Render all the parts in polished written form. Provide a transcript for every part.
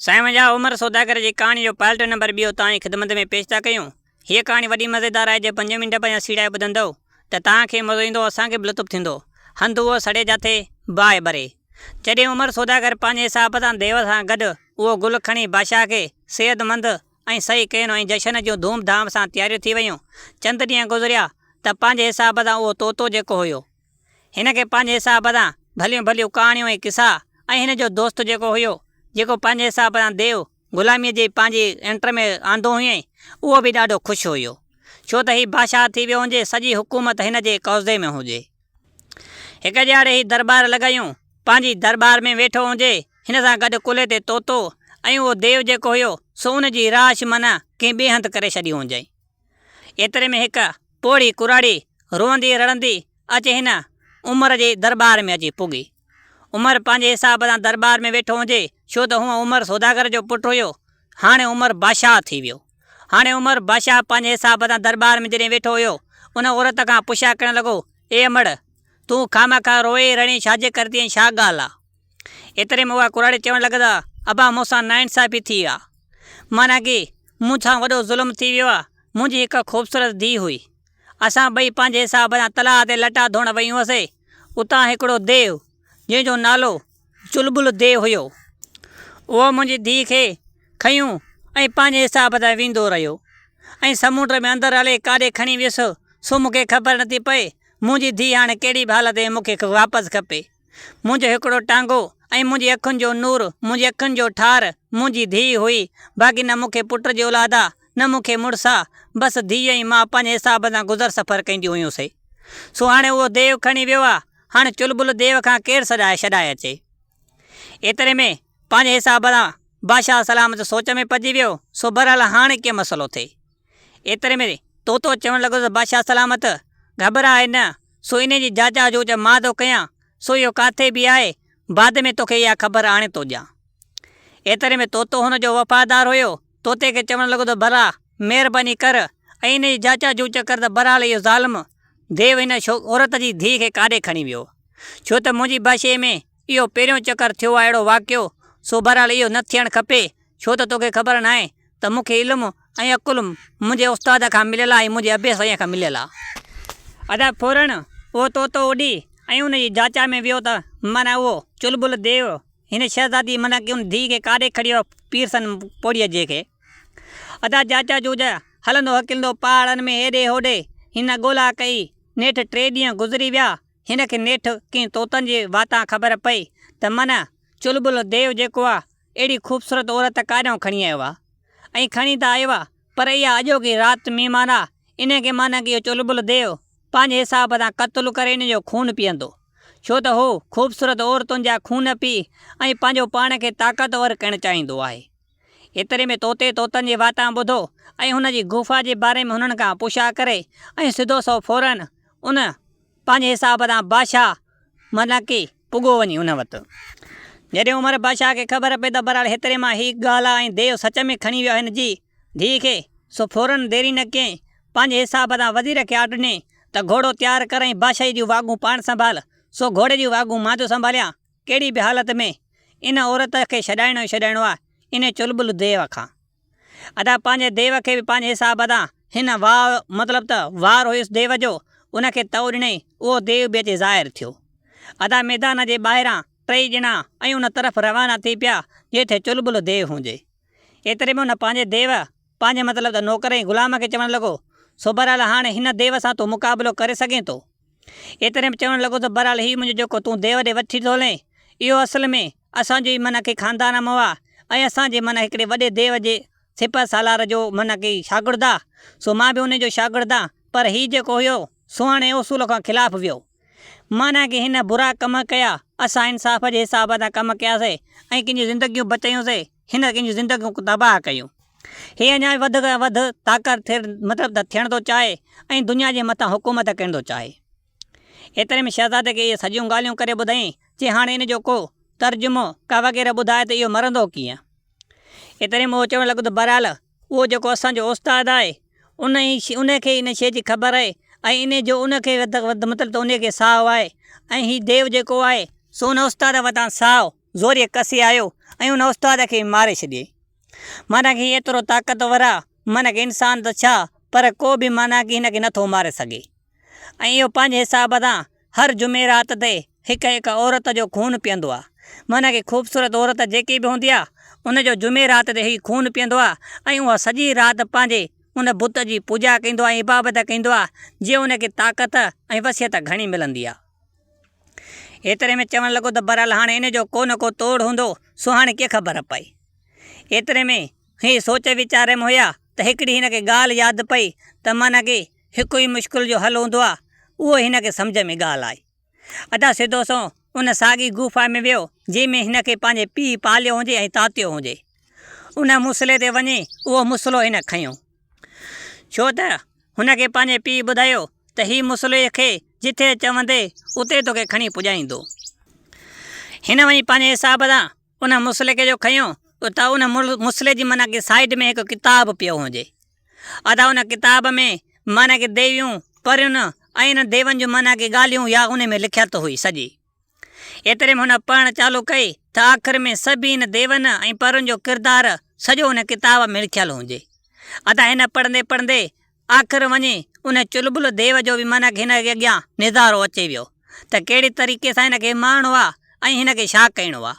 سائين منهنجا عمر سوداگر جي ڪهاڻي جو پارٽ نمبر ٻيو توهان جي خدمت ۾ پيش ٿا ڪيون. هيء ڪهاڻي وڏي مزيدار آهي جي پنجين منٽ پنهنجا سيڙائي ٻڌندؤ ته توهان کي مزو ايندو اسان کي به لطف ٿيندو. هنڌ اهو سڙي جاٿي باهه ٻري. جڏهن عمر سوداگر پنهنجي حساب سان ديو سان گڏ اهو گل کڻي بادشاهه کي صحتمند ۽ صحيح ڪين ۽ جشن جون ڌوم ڌام سان تياريون ٿي ويون. چند ڏينهن گذريا ته پنهنجي حساب سان اهو طوطو جيڪو هيو. هن کي پنهنجي حساب سان ڀليون ڀليون ڪهاڻيون ۽ قصا ۽ هن جو دوست جيڪو هيو، جيڪو پنهنجي حساب سان ديو غلاميء جي پنهنجي انٽر ۾ آندو هئائين، اهو به ڏاڍو خوش هيو. ڇو ته هي بادشاهه ٿي ويو هجي، سڄي حڪومت هن جي قوضي ۾ هجي. هڪ ڏهاڙي هي درٻار لڳايون، پنهنجي درٻار ۾ ويٺو هجي، هن سان گڏ ڪلهي تي طوطو ۽ اهو ديو جيڪو هيو، سو ان جي رهائش معنيٰ ڪنهن ٻئي هنڌ ڪري ڇڏي هجئين. ايتري ۾ هڪ پوڙهي ڪراڙي روئندي رڙندي اچي هن عمر جي درٻار ۾ اچي پڳي. عمر پنهنجي حساب سان درٻار ۾ ويٺو هجي، ڇو ته هونء عمر سوداگر جو پٽ هيو، هاڻي عمر بادشاهه ٿي ويو. هاڻي عمر بادشاهه پنهنجي حساب سان درٻار ۾ جڏهن ويٺو هيو، ان عورت کان پڇا ڪرڻ لڳو، اي امڙ! تون خامخواه روئين رڙين ڇاجي ڪري ٿي ۽ ڇا ڳالهه آ؟ ايتري ۾ اها ڪراڙي چوڻ لڳي ته ابا مون سان ناانصافي ٿي آ. معنيٰ ڪي مون سان وڏو ظلم ٿي ويو آ. منهنجي هڪ خوبصورت ڌيء هئي. اسان ٻئي پنهنجي حساب سان تلاء تي لٽا ڌوئڻ ويون هئاسي. اتان هڪڙو ديو، جنهن جو نالو چلبل ديو هيو. اهو منهنجي ڌيء کي کنيو ۽ پنهنجي حساب سان ويندو رهيو ۽ سمونڊ ۾ اندر الائي ڪاڏي کڻي ويس، سو مون کي خبر نٿي پئي. منهنجي ڌيء هاڻي ڪهڙي به حالت ۾ مون کي واپس کپي. منهنجو هڪڙو ٽانگو ۽ منهنجي اکين جو نور، منهنجي اکين جو ٺار، منهنجي ڌيء هئي، باقي نه مون کي پٽ جي اولاد آ، نه مون کي مڙس آ، بس ڌيء ۽ مان پنهنجي حساب سان گذر سفر ڪنديون هيون سي. سو هاڻي اهو ديو کڻي ويو آ، هاڻي چلبل ديو کان ڪير سڏائي ڇڏائي اچي. ايتري ۾ پنهنجي حساب سان بادشاهه سلامت سوچ ۾ پئجي ويو، سو بهرحال هاڻي ڪيئن مسئلو ٿئي. ايتري ۾ طوطو چوڻ لڳو ته بادشاهه سلامت، گهٻراء نه، سو انهيء جي جاچا جوچ مان ٿو ڪيان، سو اهو ڪاٿي به آهي، بعد ۾ توکي اها خبر آڻي ٿو ڏيان. ايتري ۾ طوطو هن جو وفادار هيو، طوطي کي چوڻ لڳو ته ڀلا، مهرباني ڪر ۽ انهيء جي جاچا جوچ ڪر ته بهرحال اهو ظالم ديو هن عورت جي ڌيء کي ڪاڏي کڻي ويو، ڇو ته منهنجي بادشاهيء ۾ اهو پهريون چڪر ٿيو آهي اهڙو واقعو، سو بهرحال اهو نه ٿيڻ کپي، ڇو ته توکي خبر ناهي ته مون کي علم ۽ عقل منهنجي استاد کان مليل آهي ۽ منهنجي ابي سائينء کان مليل آهي. ادا ڦورڻ اهو طوطو اڏي ۽ ان جي جاچا ۾ ويو ته معنيٰ اهو چلبل ديو هن شهزادي معنيٰ ڪي ان ڌيء کي ڪاڏي کڻي ويو پيرسن پوڙهيء جي کي. ادا جاچا جوجا هلندو هڪلندو پهاڙن ۾ هيڏي هوڏي هن ڳولا ڪئي. نيٺ ٽي ڏينهن گذري ويا. هن کي نيٺ ڪنهن طوطن جي واتان خبر پئي ته معنيٰ چلبل ديو جيڪو آ اهڙي خوبصورت عورت ڪاڏانهن کڻي آيو آ ۽ کڻي ته آيو آ پر اها اڄوڪي رات مهمان آ انهي کي معنيٰ ڪي اهو چلبل ديو پنهنجي حساب سان قتل ڪري ان جو خون پيئندو ڇو ته هو خوبصورت عورتن جا خون پي ۽ پنهنجو پاڻ کي طاقتور ڪرڻ چاهيندو آهي. ايتري ۾ طوطي طوطن جي واتان ٻڌو ۽ هن جي غفا جي باري ۾ هنن کان پڇا ڪري ۽ سڌو سو فورن ان پنهنجي حساب سان بادشاهه معنيٰ ڪي پڳو وڃي ان وٽ. جڏهن عمر بادشاهه کي خبر پئي ته بهرحال هيتري مان هي ڳالهه ۽ ديو سچ ۾ کڻي ويو هن جي ڌيء کي، سو فوراً ديري نه ڪيائين، پنهنجي حساب سان وزير کي آرڊر ڏنائين ته گهوڙو تيار ڪر ۽ بادشاهيء جون واڳون پاڻ سنڀال، سو گهوڙي جون واڳون مان ٿو سنڀاليان، ڪهڙي به حالت ۾ ان عورت کي ڇڏائڻو ئي ڇڏائڻو آهي، انهيء چلبل ديو کان. ادا پنهنجي ديو کي به پنهنجي حساب سان هن واء مطلب ته وار هيس ديو جو، ان کي تئو ڏنائين، اهو ديو به اچي ظاهر ٿيو. ادا ميدان جي ٻاهران ٽئي ڄڻا ۽ ان طرف روانا ٿي پيا جتي چلبل ديو هجي. ايتري ۾ هن پنهنجي ديو، پنهنجي مطلب ته نوڪر ۽ غلام کي چوڻ لڳو، سو بهرحال هاڻي هن ديو سان تون مقابلو ڪري سگهين ٿو. ايتري ۾ چوڻ لڳو ته بهرحال هي منهنجو جيڪو تون ديو ڏي وٺي ٿو هلين، اهو اصل ۾ اسان جو ئي معنيٰ ڪي خاندان مان هئا ۽ اسان جي معنيٰ هڪڙي وڏي ديو جي سپهه سالار جو معنيٰ ڪي شاگرد آ، سو مان به انهي جو شاگرد آن، پر هي جيڪو هيو سو هاڻي اصول کان خلاف ويو. معنيٰ ڪي هن برا ڪم ڪيا، اسان انصاف جي حساب سان ڪم ڪياسي ۽ ڪن جون زندگيون بچايون سي، هن ڪن جون زندگيون تباهه ڪيون. هي اڃا به وڌ کان وڌ طاقت ٿيڻ مطلب ته ٿيڻ ٿو چاهي ۽ دنيا جي مٿان حڪومت ڪرڻ ٿو چاهي. ايتري ۾ شهزادي کي اهي سڄيون ڳالهيون ڪري ٻڌايائين، چي هاڻي ان جو ڪو ترجمو ڪا وغيره ٻڌاء ته اهو مرندو ڪيئن؟ ايتري ۾ اهو چوڻ لڳو ته بهرحال اهو جيڪو اسان جو استاد آهي ان ئي ان کي ان شيء جي خبر آهي ۽ ان جو ان کي وڌ وڌ مطلب ته ان کي ساهه آهي ۽ هي ديو جيڪو آهي سو ان استاد وٽان ساهه زوريء ڪسي آيو ۽ ان استاد کي ماري ڇڏيائين. معنيٰ هي ايترو طاقتور آ، معنيٰ انسان ته ڇا پر ڪو به معنيٰ هن کي نٿو ماري سگهي. ۽ اهو پنهنجي حساب سان هر جمعي رات تي هڪ هڪ عورت جو خون پيئندو آ. معنيٰ ڪي خوبصورت عورت جيڪي به هوندي آ، ان جو جمعي رات تي هي خون پيئندو آ ۽ اها سڄي رات پنهنجي ان بت جي پوڄا ڪندو آ ۽ عبابت ڪندو آ، جيئن ان کي طاقت ۽ وصيت گهڻي ملندي آ. ايتري ۾ چوڻ لڳو ته بهرحال هاڻي ان جو ڪو نه ڪو توڙ هوندو، سو هاڻي ڪيئن خبر پئي. ايتري ۾ هي سوچ ويچار ۾ هيا ته هڪڙي هن کي ڳالهه ياد پئي ته معنيٰ ڪي هڪ ئي مشڪل جو حل هوندو آ، اهو هن کي سمجهه ۾ ڳالهه آئي. ادا سڌو سنئون ان ساڳي غوفا ۾ ويو، جنهن ۾ هن کي پنهنجي پيء پاليو هجي ۽ تاتيو هجي. ان مصلي تي وڃي اهو مصلو هن کنيو. ڇو ته هن کي پنهنجي پيء ٻڌايو ته هي مصلي کي جٿي چوندي اتي توکي کڻي پڄائيندو. هن وڃي پنهنجي حساب سان ان مصلي کي جو کنيو ته ان مصلي جي معنيٰ ڪي سائيڊ ۾ هڪ ڪتاب پيو هجي. ادا ان ڪتاب ۾ معنيٰ ڪي ديويون، پرين ۽ انهن ديون جون معنيٰ ڪي ڳالهيون يا ان ۾ لکيت هئي سڄي. ايتري ۾ هن پڙهڻ چالو ڪئي ته آخر ۾ سڀين ديون ۽ پرين جو ڪردار سڄو ان ڪتاب ۾ لکيل هجي. ادا هن پڙهندي پڙهندي آخر وڃي ان چلبل ديو جو به معنيٰ هن کي اڳيان نظارو اچي ويو ته ڪهڙي طريقي سان هن کي مارڻو آ ۽ هن کي ڇا ڪرڻو آ.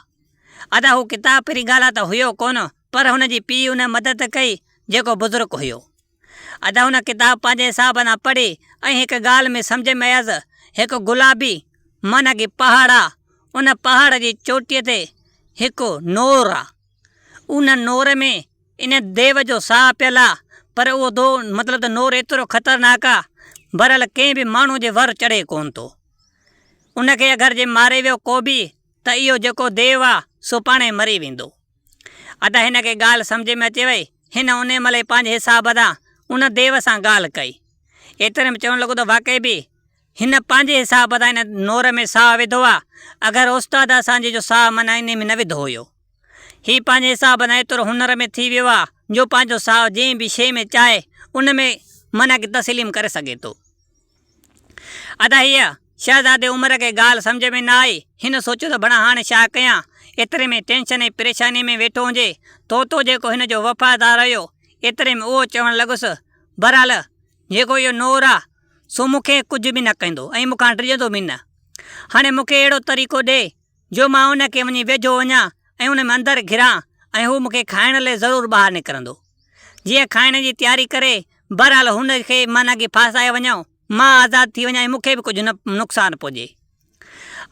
ادا هو ڪتاب پھرين ڳالهه ته هيو ڪونه پر هن جي پيء ان مدد ڪئي جيڪو بزرگ هيو. ادا هن ڪتاب پنهنجي حساب سان پڙهي ۽ هڪ ڳالهه ۾ سمجهه ۾ آيس هڪ گلابي معنيٰ ڪي پهاڙ آ ان پهاڙ جي چوٽيء تي هڪ نور آ ان نور ۾ ان ديو جو ساهه پيل آ پر اهو دو مطلب ته نور ايترو خطرناڪ آ بهرحال ڪنهن به ماڻهو جي ور چڙهي ڪونه ٿو ان کي اگر جي ماري ويو ڪو به ته اهو جيڪو ديو آ سو پاڻهي مري ويندو. ادا هن کي ڳالهه سمجهه ۾ اچي وئي. هن انهي مهل ئي پنهنجي حساب سان ان ديو سان ڳالهه ڪئي. ايتري ۾ چوڻ لڳو ته واقعي به هن پنهنجي حساب سان هن نور ۾ ساهه وڌو آ، اگر استاد اسان جي جو ساهه معنيٰ انهي ۾ نه وڌو هيو. هي پنهنجي حساب سان ايترو هنر ۾ ٿي ويو آ جو پنهنجو ساهه جنهن به شيء ۾ چاهي ان ۾ معنيٰ ڪي تسليم ڪري سگهي ٿو. ادا هيء شهزادي عمر کي ڳالهه سمجهه ۾ نه آئي. هن سوچيو ته ڀڻا هاڻي ڇا ڪيان؟ ايتري ۾ ٽينشن ۽ پريشانيء ۾ ويٺو هجي. طوطو جيڪو هن جو وفادار هيو، ايتري ۾ اهو چوڻ لڳس، بهرحال جيڪو اهو نور آ، سو مون کي ڪجهه به نه ڪندو ۽ مون کان ڊڄندو به نه. هاڻي مون کي اهڙو طريقو ڏي، جو مان ان کي وڃي ويجهو وڃان ۽ ان ۾ اندر گهران ۽ هو مون کي کائڻ لئه ضرور ٻاهر نڪرندو. جيئن کائڻ جي تياري ڪري، بهرحال هن کي معنيٰ ڪي ڦاسائي وڃان، مان آزاد ٿي وڃان ۽ مون کي به ڪجهه نه نقصان پڄي.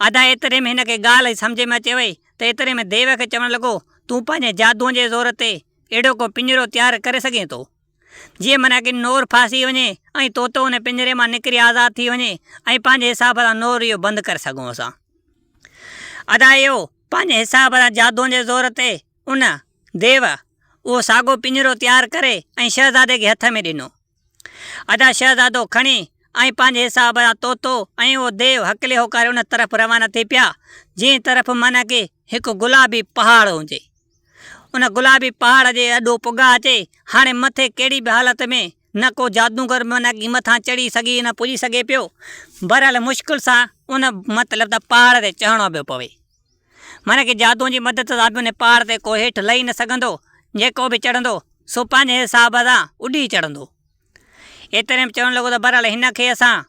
ادا ايتري ۾ هن کي ڳالهه سمجهه ۾ اچي وئي ته ايتري ۾ ديو کي چوڻ لڳو، تون پنهنجي جادوء جي زور تي اهڙو ڪو پڃرو تيار ڪري سگهين ٿو، جيئن معنيٰ ڪي نور ڦاسي وڃي ۽ طوطو ان پڃري مان نڪري آزاد ٿي وڃي ۽ پنهنجي حساب سان نور اهو بند ڪري سگهون اسان. ادا اهو پنهنجي حساب سان جادوء جي زور تي ان، ديو، اهو ساڳو پڃرو تيار ڪري ۽ شهزادي کي هٿ ۾ ڏنو. ادا شهزادو کڻي ۽ پنهنجي حساب سان طوطو ۽ اهو ديو هڪلي هوڪاري ان طرف روانا ٿي پيا، جنهن طرف معنيٰ ڪي هڪ گلابي پهاڙ هجي. ان گلابي پهاڙ جي اڏو پڳا اچي، هاڻي مٿي ڪهڙي به حالت ۾ نه ڪو جادوگر معنيٰ ڪي مٿان چڙهي سگهي نه پڄي سگهي پيو. بهرحال مشڪل سان ان مطلب ته پهاڙ تي چڙهڻو پيو پوي. معنيٰ ڪي جادوء جي مدد سان به ان پهاڙ تي ڪو هيٺ لهي نه سگهندو، جيڪو به چڙهندو، سو پنهنجي حساب سان اڏي چڙهندو. ايتري ۾ چوڻ لڳو ته بهرحال هن کي اسان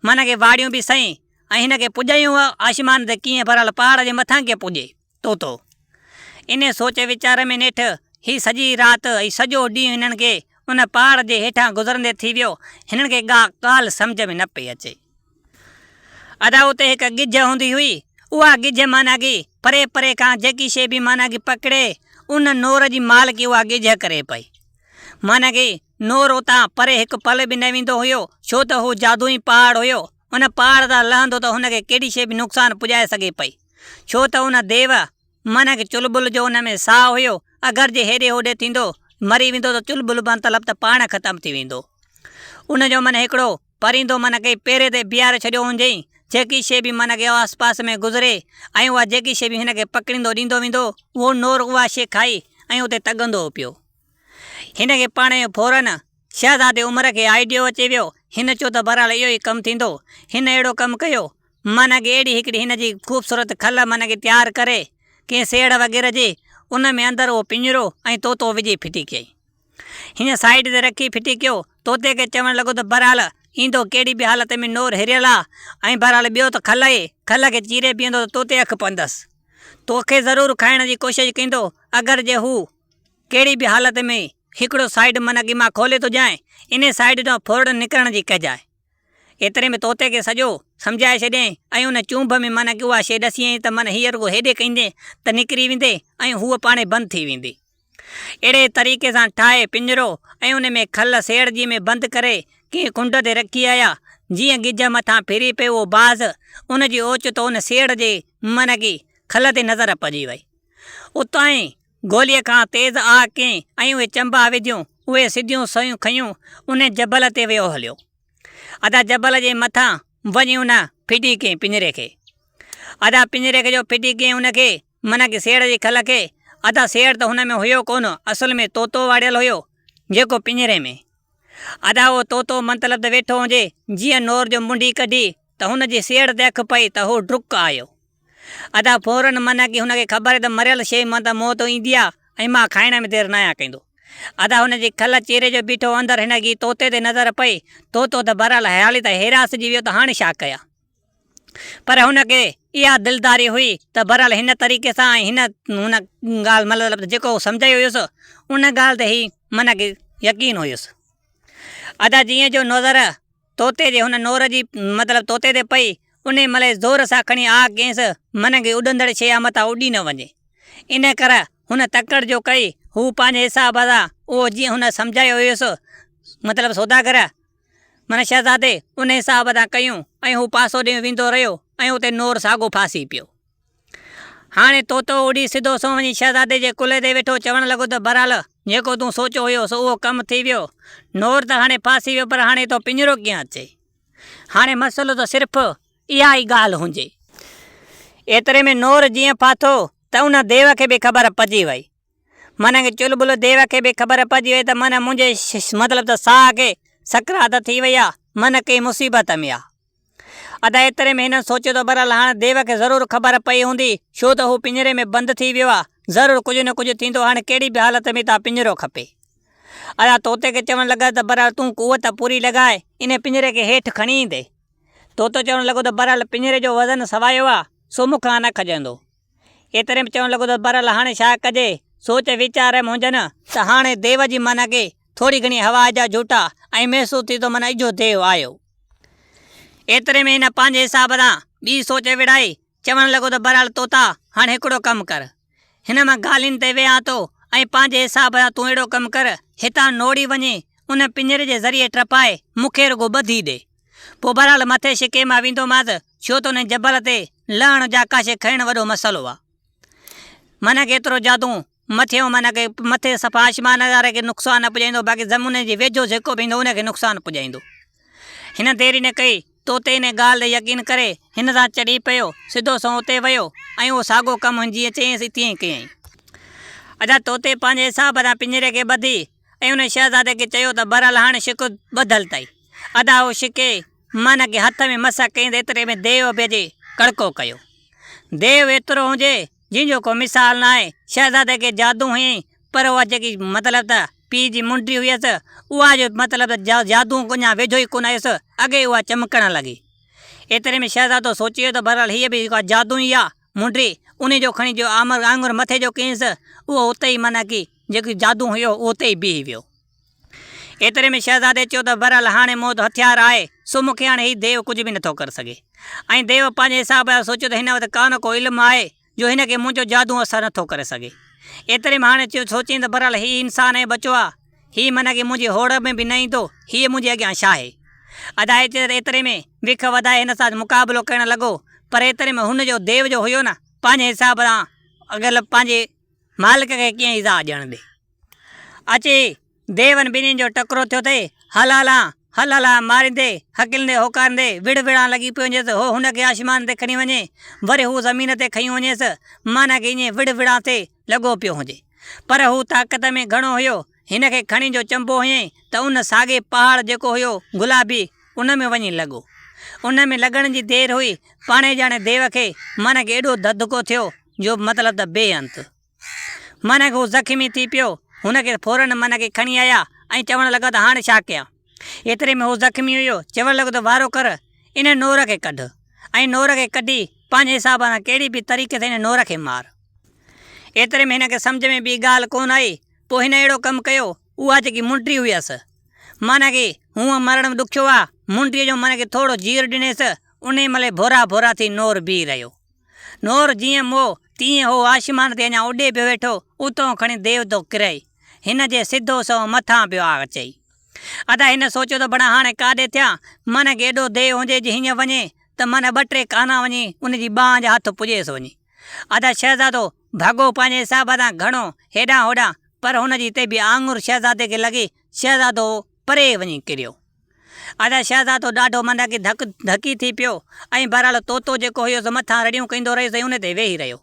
معنيٰ ڪي واڙيون به سهين ۽ هن کي پڄايون آسمان تي ڪيئن بهرحال پهاڙ جي مٿان ڪيئن پڄي طوطو. انهيء سوچ ويچار ۾ نيٺ هي سڄي رات ۽ سڄو ڏينهن هنن کي ان پهاڙ جي هيٺان گذرندي ٿي ويو. هنن کي ڪا ڳالهه سمجهه ۾ نه پئي اچي. ادا اتي هڪ ڳجهه هوندي هئي، اها ڳجهه معنيٰ ڪي پري پري کان جيڪي شيء به معنيٰ ڪي پڪڙي، ان نور جي مالڪي اها ڳجهه ڪري پئي. معنيٰ ڪي نور اتان پري هڪ پل به نه ويندو هيو، ڇو ته هو جادوئي پهاڙ هيو، ان پهاڙ تان لهندو ته هن کي ڪهڙي شيء به نقصان پڄائي سگهي پئي، ڇو ته ان ديو معنيٰ ڪي چلبل جو ان ۾ ساهه هيو، اگر جي هيڏي هوڏي ٿيندو، مري ويندو ته چلبل مطلب ته پاڻ ختم ٿي ويندو. ان جو معنيٰ هڪڙو پرندو من کي پيري تي بيهاري ڇڏيو هجئين، جيڪي شيء به من کي آس پاس ۾ گذري ۽ اها جيڪي شيء به هن کي پڪڙيندو ڏيندو ويندو، اهو نور اها شيء کائي ۽ اتي تڳندو هو پيو. هن کي پاڻ جو فورن شهزادي عمر کي آئيڊيو اچي ويو. هن چيو ته بهرحال اهو ئي ڪم ٿيندو. هن اهڙو ڪم ڪيو. معنيٰ ڪي اهڙي هڪڙي هن جي خوبصورت کل معنيٰ ڪي تيار ڪري، ڪنهن سيڙهه وغيره جي، ان ۾ اندر اهو پڃرو ۽ طوطو وجهي ڦٽي ڪيائين. هيئن سائيڊ تي رکي ڦٽي ڪيو. طوطي کي چوڻ لڳو ته بهرحال ايندو ڪهڙي به حالت ۾ نور هريل آ ۽ بهرحال ٻيو ته کل اهي، کل کي چيري بيهندو ته طوطي اک پوندس. توکي ضرور کائڻ جي ڪوشش ڪندو، اگر جي هو ڪهڙي به حالت ۾ هڪڙو سائيڊ من اڳي مان کولي ٿو ڏيانء، انهي سائيڊ ڏانهن ڦورڙ نڪرڻ جي ڪجانء. ايتري ۾ طوطي کي سڄو سمجهائي ڇڏيائين ۽ ان چونڀ ۾ من اڳي اها شيء ڏسيائين ته من هيء رڳو هيڏي ڪندين ته نڪري ويندي ۽ هوء پاڻهي بند ٿي ويندي. اهڙي طريقي سان ٺاهي پڃرو ۽ ان ۾ کل سيڙجي ۾ بند ڪري ڪنهن ڪنڊ تي رکي آيا. جيئن ڳجهه مٿان ڦري پيو اهو باز، ان جي اوچتو ان سيڙ جي من اڳي کل تي نظر پئجي وئي. اتان ئي گوليء کان تيز آء ڪئين ۽ اهي چنبا وڌيون، اهي سڌيون سيون کنيون انهي جبل تي ويو هليو. ادا جبل جي مٿان وڃي ان ڦٽي ڪئين پڃري کي. ادا پڃري کي جو ڦٽي ڪئين ان کي، معنيٰ ڪي سيڙ جي کل کي، ادا سيڙ ته هن ۾ هيو ڪونه، اصل ۾ طوطو واڙيل هيو، جيڪو پڃري ۾. ادا اهو طوطو مطلب ته ويٺو هجي، جيئن نور جو منڍي ڪڍي ته هن جي سيڙ تي اک پئي ته هو ڊڪ آيو. ادا فورن معنيٰ ڪي هن کي خبر ته مريل شيء مان ته موت ايندي آ ۽ مان کائڻ ۾ دير ناهيان ڪندو. ادا هن جي کل چيري جو بيٺو اندر هن کي طوطي تي نظر پئي، طوطو ته بهرحال حيالي ته هيراسجي ويو ته هاڻي ڇا ڪيان. پر هن کي اها دلداري هئي ته بهرحال هن طريقي سان ۽ هن هن ڳالهه مطلب ته جيڪو سمجهايو هيس ان ڳالهه تي هي معنيٰ ڪي يقين هيس. ادا جيئن جو نظر طوطي جي هن نور جي مطلب طوطي تي پئي، انهي مهل زور سان کڻي آء ڪينس، من کي اڏندڙ شيء آ متان اڏي نه وڃي. ان ڪر هن تڪڙ جو ڪئي، هو پنهنجي حساب سان اهو جيئن هن سمجهايو هيس، مطلب سوداگر، معنيٰ شهزادي، ان حساب سان ڪيون ۽ هو پاسو ڏيئي ويندو رهيو ۽ اتي نور ساڳو ڦاسي پيو. هاڻي طوطو اڏي سڌو سنئون وڃي شهزادي جي ڪلهي تي ويٺو، چوڻ لڳو ته بهرحال جيڪو تون سوچيو هيو سو اهو ڪم ٿي ويو. نور ته هاڻي ڦاسي ويو پر هاڻي اتو پڃرو ڪيئن اچي؟ هاڻي مسئلو ته صرف اها ئي ڳالهه هجي. ايتري ۾ نور جيئن ڦاٿو ته ان ديو کي به خبر پئجي وئي. معنيٰ ڪي چلبل ديو کي به خبر پئجي وئي ته معنيٰ منهنجي مطلب ته ساهه کي سڪرات ٿي وئي آ، معنيٰ ڪنهن مصيبت ۾ آ. ادا ايتري ۾ هنن سوچيو ته بهرحال هاڻ ديو کي ضرور خبر پئي هوندي، ڇو ته هو پڃري ۾ بند ٿي ويو آ، ضرور ڪجهه نه ڪجهه ٿيندو، هاڻ ڪهڙي به حالت ۾ هتان پڃرو کپي. ادا طوطي کي چوڻ لڳا ته بهرحال تون قوت پوري لڳائي انهي پڃري کي هيٺ کڻي ايندين. طوطو چوڻ لڳو ته بهرحال پڃري جو وزن سوايو آ، سو مون کان نه کڄندو. ايتري ۾ چوڻ لڳو ته بهرحال هاڻي ڇا ڪجي؟ سوچ ويچار ۾ هجن ته هاڻي ديو جي معنيٰ ڪي ٿوري گهڻي هوا جا جهوٽا ۽ محسوس ٿي ٿو معنيٰ اجهو ديو آيو. ايتري ۾ هن پنهنجي حساب سان ٻي سوچ وڙهائي، چوڻ لڳو ته بهرحال طوطا هاڻي هڪڙو ڪم ڪر. هن مان ڳالهين تي ويهان ٿو ۽ پنهنجي حساب سان تون اهڙو ڪم ڪر، هتان نوڙي وڃي ان پڃري جي ذريعي ٽپائي مون کي رڳو ٻڌي ڏي. پوء بهرحال مٿي شڪي مان ويندومانس، ڇو ته انهي جبل تي لهڻ جا ڪا شيء کڻڻ وڏو مسئلو آ. معنيٰ ڪي ايترو جادو مٿيون معنيٰ ڪي مٿي صفا آشمان واري کي نقصان نه پڄائيندو باقي زمين جي ويجهو جيڪو به ايندو ان کي نقصان پڄائيندو. هن دير ئي نه ڪئي، طوطي انهي ڳالهه تي يقين ڪري هن سان چڙهي پيو، سڌو سنئون اتي ويو ۽ اهو ساڳو ڪم هن جيئن چيائينس تيئن ئي ڪيائين. ادا طوطي پنهنجي حساب سان پڃري کي ٻڌي ۽ ان شهزادي کي چيو ته بهرحال هاڻ شڪ ٻڌل اٿئي. ادا اهو شڪي معنيٰ ڪي هٿ ۾ مس ڪئين ته ايتري ۾ ديو به اچي ڪڙڪو ڪيو. ديو ايترو هجي جنهن جو ڪو مثال ناهي. شهزادي کي جادو هنيائين پر اها جيڪي مطلب ته پيء جي منڊي هيس اها جو مطلب ته جادو اڃا ويجهو ئي ڪونه آيس اڳي ئي اها چمڪڻ لڳي. ايتري ۾ شهزادو سوچي ويو ته بهرحال هيء به ڪا جادو ئي آ منڊي انهي جو کڻي جو آمر آڱر مٿي جو ڪينس اهو اتي ئي معنيٰ ڪي جيڪو جادو هيو اهو اتي ئي بيهي ويو. ايتري ۾ شهزادي چيو ته بهرحال هاڻي مون وٽ هٿيار آهي، سو مون کي هاڻي هي ديو ڪجهه به نٿو ڪري سگهي. ۽ ديو پنهنجي حساب سان سوچيو ته هن وٽ ڪا نه ڪو علم آهي جو هن کي منهنجو جادو اثر نٿو ڪري سگهي. ايتري ۾ هاڻي چيو سوچيائين ته بهرحال هي انسان ۽ ٻچو آ، هي معنيٰ ڪي منهنجي هوڙ ۾ به نه ايندو، هيء منهنجي اڳيان ڇاهي؟ ادا ايتري ۾ وک وڌائي هن سان مقابلو ڪرڻ لڳو، پر ايتري ۾ هن جو ديو جو هيو نه، پنهنجي حساب سان اڳل پنهنجي مالڪ کي ڪيئن ايذاء ڏيڻ ڏي. اچي ديون ٻنهين جو ٽڪرو ٿيو ٿئي، هل هلان، هل هلان ماريندي، هڪليندي هوڪاريندي، وڙهه وڙهان لڳي پيو وڃيس، هو هن کي آشمان تي کڻي وڃي، وري هو زمين تي کنيو وڃيس، معنيٰ ڪي ائين وڙهه وڙهان ٿي لڳو پيو هجي. پر هو طاقت ۾ گهڻو هيو، هن کي کڻي جو چنبو هنيائين ته ان ساڳئي پهاڙ جيڪو هيو گلابي، ان ۾ وڃي لڳو. ان ۾ لڳڻ جي دير هئي، پاڻهي ڄاڻي ديو کي معنيٰ ڪي ايڏو ڌڌڪو ٿيو جو مطلب ته بي انت. معنيٰ هو زخمي ٿي پيو. هن کي فورن معنيٰ ڪي کڻي آيا ۽ چوڻ لڳا ته هاڻ ڇا ڪيان؟ ايتري ۾ هو زخمي هيو، چوڻ لڳو ته وارو ڪر، ان نور کي ڪڍ ۽ نور کي ڪڍي پنهنجي حساب سان ڪهڙي به طريقي سان ان نور کي مار. ايتري ۾ هن کي سمجهه ۾ ٻي ڳالهه ڪونه آئي، پوء هن اهڙو ڪم ڪيو، اها جيڪي منڊي هيس، معنيٰ ڪي هونء مرڻ به ڏکيو آ، منڊيء جو معنيٰ ڪي ٿورو جير ڏنيس، انهيء مهل ئي ڀورا ڀورا ٿي نور بيهي رهيو. نور جيئن مئو، تيئن هو آسمان تي اڃا اڏي پيو ويٺو، اتئون کڻي ديوتو ڪرئي، هن جي سڌو سنئون مٿان پيو آ اچئي. ادا هن سوچيو ته بڻا هاڻي ڪاڏي ٿيان، معنيٰ ڪي ايڏو ديو هجي جي هيئن وڃي ته معنيٰ ٻه ٽي ڪانا وڃي ان جي ٻانهن جا هٿ پڄيس وڃي. ادا شهزادو ڀڳو پنهنجي حساب سان گهڻو هيڏانهن هوڏانهن، پر هن جي تي به آڱر شهزادي کي لڳي، شهزادو پري وڃي ڪريو. ادا شهزادو ڏاڍو معنيٰ ڪي ڌڪ ڌڪي ٿي پيو ۽ بهرحال طوطو جيڪو هيو سو مٿان رڙيون ڪندو رهيس ۽ ان تي ويهي رهيو.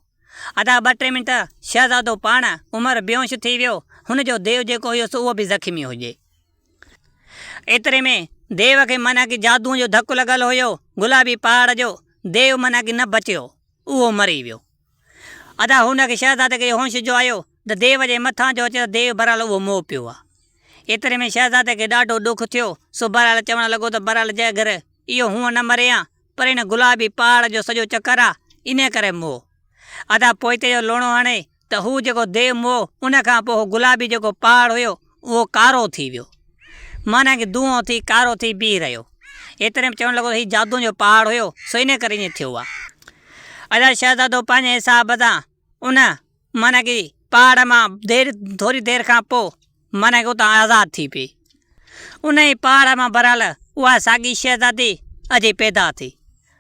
ادا ٻه ٽي منٽ شهزادو پاڻ عمر بيهوش ٿي ويو، هن جو ديو جيڪو هيو سو اهو به زخمي هجي. ايتري ۾ ديو کي معنيٰ ڪي جادوء جو ڌڪ لڳل هيو، گلابي پهاڙ جو، ديو معنيٰ ڪي نه بچيو، اهو مري ويو. ادا هن کي شهزادي کي هوش جو آيو ته ديو جي مٿان جو اچي ته ديو بهرحال اهو موهه پيو آ. ايتري ۾ شهزادي کي ڏاڍو ڏک ٿيو، سو بهرحال چوڻ لڳو ته بهرحال جي اگر اهو هونء نه مري هان، پر ان گلابي پهاڙ جو سڄو چڪر آ، انهيء ڪري موهه. ادا پوئتي جو لوڻو هڻي ته هو جيڪو ديو مئو، ان کان پوء هو گلابي جيڪو پهاڙ هيو، اهو ڪارو ٿي ويو. معنيٰ ڪي دونهون ٿي ڪارو ٿي بيهي رهيو. ايتري ۾ چوڻ لڳو ته هي جادوء جو پهاڙ هيو، سو انهيء ڪري ائين ٿيو آ. ادا شهزادو پنهنجي حساب سان ان معنيٰ ڪي پهاڙ مان دير ٿوري دير کان پوء معنيٰ ڪي اتان آزاد ٿي پئي. انهيء پهاڙ مان بهرحال اها ساڳي شهزادي اچي پيدا ٿي.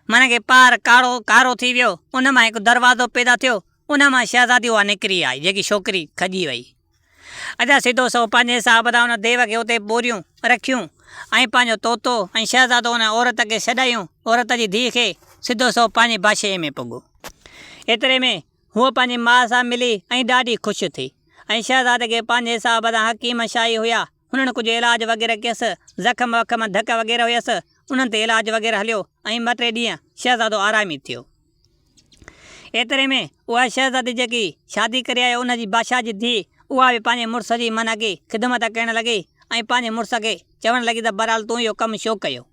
معنيٰ ڪي پهاڙ ڪاڙو ڪارو ٿي ويو، ان مان هڪ دروازو پيدا ٿيو، ان مان شهزادي اها نڪري آئي، جيڪي ڇوڪري کڄي وئي. ادا سڌو سنئون پنهنجي حساب سان ان ديو کي اتي ٻوريون رکيون ۽ پنهنجو طوطو ۽ شهزادو ان عورت کي ڇڏايون، عورت جي ڌيء کي، سڌو سنئون پنهنجي بادشاهيء ۾ پڳو. ايتري ۾ هوء پنهنجي ماء سان ملي ۽ ڏاڍي خوش ٿي ۽ شهزادي کي پنهنجي حساب سان حڪيم شاهي هيا، هنن ڪجهه علاج وغيره ڪيس، زخم وخم ڌڪ وغيره هيس، انهن تي علاج وغيره هليو ۽ ٻه ٽي ڏينهن شهزادو آرامي ٿيو. ايتري ۾ اها شهزادي جيڪي شادي ڪري آيو ان جي بادشاهه جي ڌيء اها به پنهنجي مڙس جي منع ڪي خدمت ڪرڻ لڳي ۽ پنهنجي مڙس کي چوڻ لڳي ته بهرحال تون اهو ڪم ڇو ڪيو؟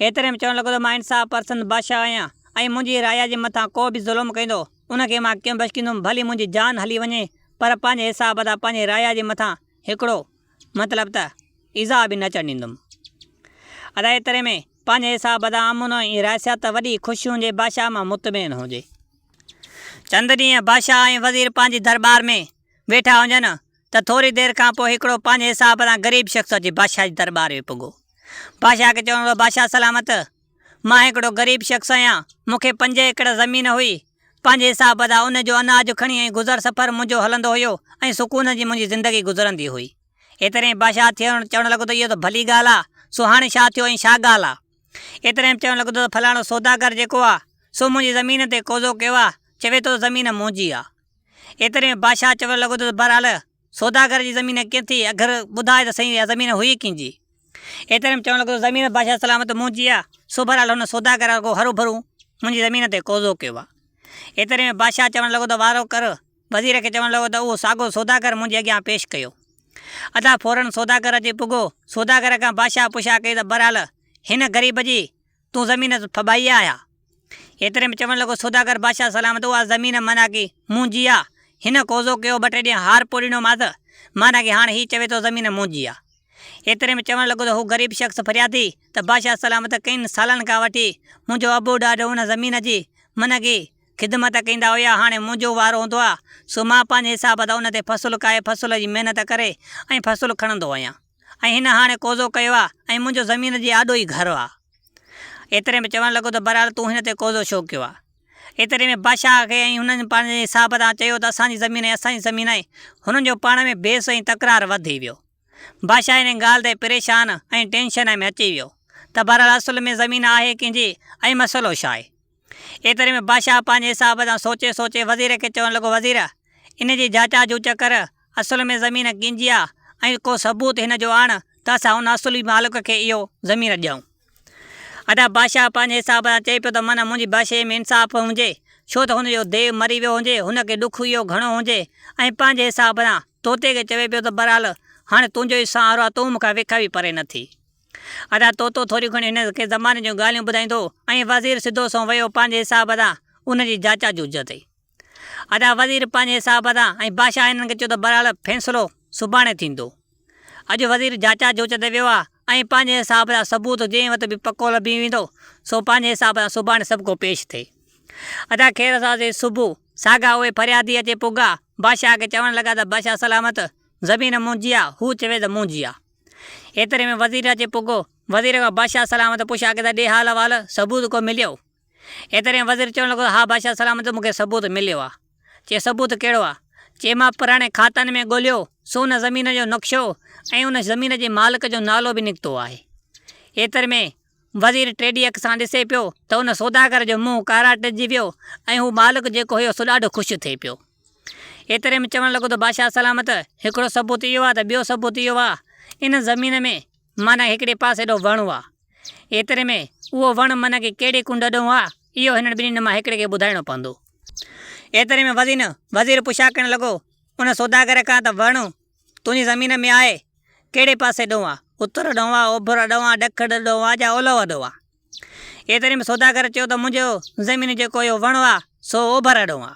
ايتري ۾ چوڻ لڳو ته مان انصاف پرسند بادشاهه آهيان ۽ منهنجي رعايا جي مٿان ڪو به ظلم ڪندو ان کي مان ڪيئن بخشيندم ڀلي منهنجي جان هلي وڃي پر پنهنجي حساب سان پنهنجي رعايا جي مٿان هڪڙو مطلب ته ايذاء به نه اچڻ ڏيندم. ادا ايتري ۾ پنهنجي حساب سان امن ۽ رئيسيت وڏي خوش هجي بادشاهه مان مطمئن هجي. چند ڏينهن بادشاهه ۽ وزير پنهنجي درٻار ۾ ويٺا هجن ته ٿوري دير کان پوء هڪڙو پنهنجي حساب سان غريب شخص اچي بادشاهه جي درٻار ۾ پڳو. بادشاهه کي چوڻ لڳو بادشاهه سلامت! مان هڪڙو غريب شخص آهيان، مون کي پنج ايڪڙ زمين هئي، پنهنجي حساب سان ان جو اناج کڻي ۽ گذر سفر منهنجو هلندو هيو ۽ سڪون جي منهنجي زندگي گذرندي هئي. ايتري ۾ بادشاهه ٿيڻ چوڻ لڳو ته اهو ته ڀلي ڳالهه آ، سو هاڻي ڇا ٿيو ۽ ڇا ڳالهه آ؟ ايتري ۾ چوڻ لڳو ته فلاڻو سوداگر جيڪو آ، سو منهنجي زمين تي قوضو ڪيو آ، چوي ٿو ته زمين منهنجي آ. ايتري ۾ بادشاهه چوڻ لڳو ته بهرحال سوداگر جي زمين ڪيئن ٿي، اگر ٻڌاء ته سهي اها زمين هئي ڪنهن جي؟ ايتري ۾ چوڻ لڳو ته زمين بادشاهه سلامت منهنجي آ، سو بهرحال هن سوداگر رڳو هروڀرو منهنجي زمين تي قوضو ڪيو آ. ايتري ۾ بادشاهه چوڻ لڳو ته وارو ڪر، وزير کي چوڻ لڳو ته اهو ساڳو سوداگر منهنجي اڳيان پيش ڪيو. ادا فوراً سوداگر اچي پڳو. سوداگر کان بادشاهه پڇا ڪئي ته بهرحال هن غريب جي تون زمين ڦٻائي آ ڇا؟ ايتري ۾ چوڻ لڳو سوداگر بادشاهه سلامت اها زمين معنيٰ ڪي منهنجي آ. هن قوضو ڪيو ٻه ٽي ڏينهن هار پو ڏنومانس معنيٰ ڪي هاڻ هي چوي ٿو زمين منهنجي آ. ايتري ۾ چوڻ لڳو ته هو غريب شخص فريادي ته بادشاهه سلامت ڪئين سالن کان وٺي منهنجو ابو ڏاڏو ان زمين جي معنيٰ ڪي خدمت ڪندا هيا، هاڻي منهنجو وارو هوندو آ، سو مان پنهنجي حساب سان ان تي فصل ڪاهي فصل جي محنت ڪري ۽ فصل کڻندو آهيان ۽ هن هاڻي قوضو ڪيو آ ۽ منهنجو زمين جي آڏو ئي گهر آ. ايتري ۾ چوڻ لڳو ته بهرحال تون هن تي قوضو ڇو ڪيو آ؟ ايتري ۾ بادشاهه کي ۽ هنن پنهنجي حساب سان چيو ته اسان جي زمين آهي اسان جي زمين آهي، هنن جو پاڻ ۾ بحث ۽ تڪرار وڌي ويو. بادشاهه ان ڳالهه تي پريشان ۽ ٽينشن ۾ اچي ويو ته بهرحال اصل ۾ زمين آهي ڪنهن جي ۽ مسئلو ڇا آهي؟ ايتري ۾ بادشاهه پنهنجي حساب سان سوچي سوچي وزير کي چوڻ لڳو، وزير! ان جي جاچا جوچ ڪر، اصل ۾ زمين ڪنهن جي آ ۽ ڪو ثبوت هن جو آڻ ته اسان ان اصلي مالڪ کي اهو زمين ڏيون. ادا بادشاهه پنهنجي حساب سان چئي پيو ته من منهنجي بادشاهيء ۾ انصاف هجي ڇو ته هن جو ديو مري ويو هجي، هن کي ڏک اهو گهڻو هجي ۽ پنهنجي حساب سان طوطي کي چوي پيو ته بهرحال هاڻي تنهنجو ئي سهارو آ، تون مون کان وک به پري نه ٿي. ادا طوطو ٿوريون گهڻيون هن کي زماني جون ڳالهيون ٻڌائيندو ۽ وزير سڌو سنئون ويو پنهنجي حساب سان ان جي جاچا جوچ تي. ادا وزير پنهنجي حساب سان ۽ بادشاهه هنن کي چيو ته بهرحال فيصلو سڀاڻي ٿيندو. اڄ وزير جاچا جوچ تي ويو آ ۽ پنهنجي حساب سان ثبوت جنهن وٽ به پڪو لڀي ويندو سو پنهنجي حساب سان سڀاڻي سڀ ڪو پيش ٿئي. ادا خير سان سي صبح ساڳا اهي فريادي اچي پڳا، بادشاهه کي چوڻ لڳا ته بادشاهه سلامت زمين منهنجي آ، هو چوي ته منهنجي آ. ايتري ۾ وزير اچي پڳو، وزير کان بادشاهه سلامت پڇا ڪئي ته ڏي حال احوال، ثبوت ڪو مليو؟ ايتري ۾ وزير چوڻ لڳو ته ها بادشاهه سلامت مون کي ثبوت مليو آ. چي ثبوت ڪهڙو آ؟ چي مان پراڻي کاتن ۾ ڳوليو سو ان زمين جو نقشو ۽ ان زمين جي مالڪ جو نالو به نڪتو آهي. ايتري ۾ وزير ٽيڏي اک سان ڏسي پيو ته ان سوداگر جو منهن ڪاراٽجي ويو ۽ هو مالڪ جيڪو هيو سو ڏاڍو خوش ٿي پيو. ايتري ۾ چوڻ لڳو ته بادشاهه سلامت هڪڙو ثبوت اهو آ ته ٻيو ثبوت اهو آ ان زمين ۾ معنيٰ هڪڙي پاسي ڏو وڻ هئا. ايتري ۾ اهو وڻ معنيٰ ڪي ڪهڙي ڪنڊ ڏو هئا، اهو هنن ٻنهين مان هڪڙي کي ٻڌائڻو پوندو. ايتري ۾ وزين، وزير، پڇا ڪرڻ لڳو ان سوداگر کان ته وڻ تنهنجي زمين ۾ آهي، ڪهڙي پاسي ڏو آ، اتر ڏو آ، اوڀر ڏو آ، ڏکڻ ڏو آ جا اولهه ڏو آ؟ ايتري ۾ سوداگر چيو ته منهنجو زمين جيڪو اهو وڻ آ، سو اوڀر ڏو آ.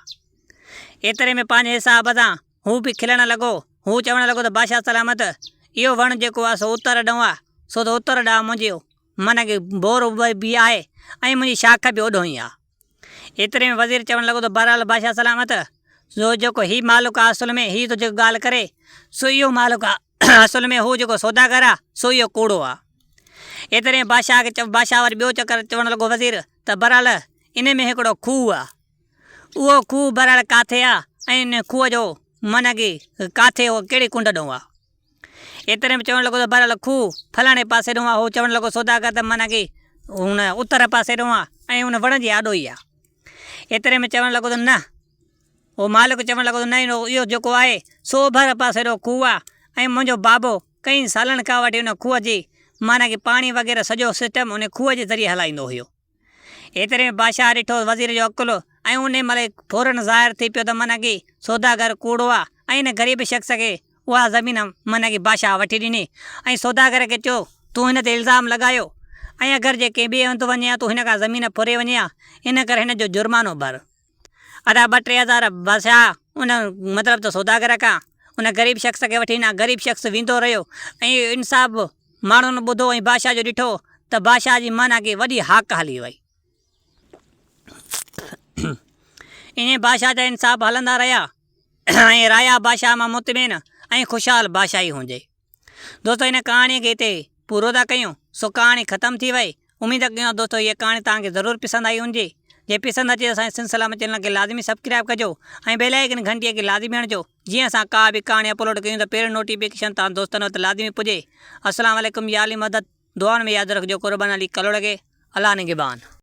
ايتري ۾ پنهنجي حساب سان هو به کلڻ لڳو. هو چوڻ لڳو ته بادشاهه سلامت، اهو وڻ جيڪو آهي سو اتر ڏانهن آهي، سو ته اتر ڏانهن منهنجي من کي بور به آهي ۽ منهنجي شاخ به اوڏهون ئي آهي. ايتري ۾ وزير چوڻ لڳو ته بهرحال بادشاهه سلامت، سو جيڪو هي مالڪ آهي اصل ۾ هي ٿو جيڪو ڳالهه ڪري سو اهو مالڪ آهي، اصل ۾ هو جيڪو سوداگر آهي سو اهو ڪوڙو آهي. ايتري ۾ بادشاهه کي بادشاهه وري ٻيو چڪر چوڻ لڳو وزير ته بهرحال انهي ۾ هڪڙو کوهه آهي. اهو کوهه بهرحال ڪاٿي آ ۽ ان کوهه جو معنيٰ ڪي ڪاٿي هو ڪهڙي ڪنڊ ڏانهن آ. ايتري ۾ چوڻ لڳو ته بهرحال کوهه فلاڻي پاسي ڏانهن آ. هو چوڻ لڳو سوداگر ته معنيٰ ڪي ان اتر پاسي ڏانهن آ ۽ ان وڻ جي آڏو ئي آ. ايتري ۾ چوڻ لڳو ته نه. هو مالڪ چوڻ لڳو ته نه اهو جيڪو آهي سو اوڀر پاسي ڏانهن کوهه آ ۽ منهنجو بابو ڪئين سالن کان وٺي ان کوهه جي معنيٰ ڪي پاڻي وغيره سڄو سسٽم ان کوهه جي ذريعي هلائيندو هيو. ايتري ۾ بادشاهه ڏٺو وزير جو عقل ۽ انهي مهل ئي فوراً ظاهر ٿي پيو ته معنيٰ ڪي سوداگر ڪوڙو آ ۽ ان غريب شخص کي اها زمين معنيٰ ڪي بادشاهه وٺي ڏني ۽ سوداگر کي چيو تون هن تي الزام لڳايو ۽ اگر جي ڪنهن ٻئي هنڌ وڃين ها تون هن کان زمين ڦري وڃين ها ان ڪري هن جو جرمانو ڀر. ادا ٻه ٽي هزار بادشاهه ان مطلب ته سوداگر کان ان غريب شخص کي وٺي ڏنا غريب شخص ويندو رهيو ۽ انصاف ماڻهن ٻڌو ۽ بادشاهه جو ڏٺو ته بادشاهه جي معنيٰ ڪي وڏي هاڪ هلي وئي. ائين بادشاهه جا انصاف هلندا رهيا ۽ رايا بادشاهه مان مطمئن ۽ خوشحال بادشاهي هجي. دوستو هن ڪهاڻي کي هتي پورو ٿا ڪيون سو ڪهاڻي ختم ٿي وئي. اميد ڪيون ٿا دوستو هيء ڪهاڻي توهان کي ضرور پسند آئي هوندي. جي پسند اچي ته اسان جي سنڌ سلامت چينل کي لازمي سبڪرائب ڪجو ۽ بيل آئيڪن گهنٽيء کي لازمي هڻجو. جيئن اسان ڪا به ڪهاڻي اپلوڊ ڪيون ته پهريون نوٽيفڪيشن توهان دوستن وٽ لازمي پڄي. السلام عليڪم يا علي مدد دعائن ۾ ياد رکجو قربان علي ڪلهوڙي کي الله نگهبان.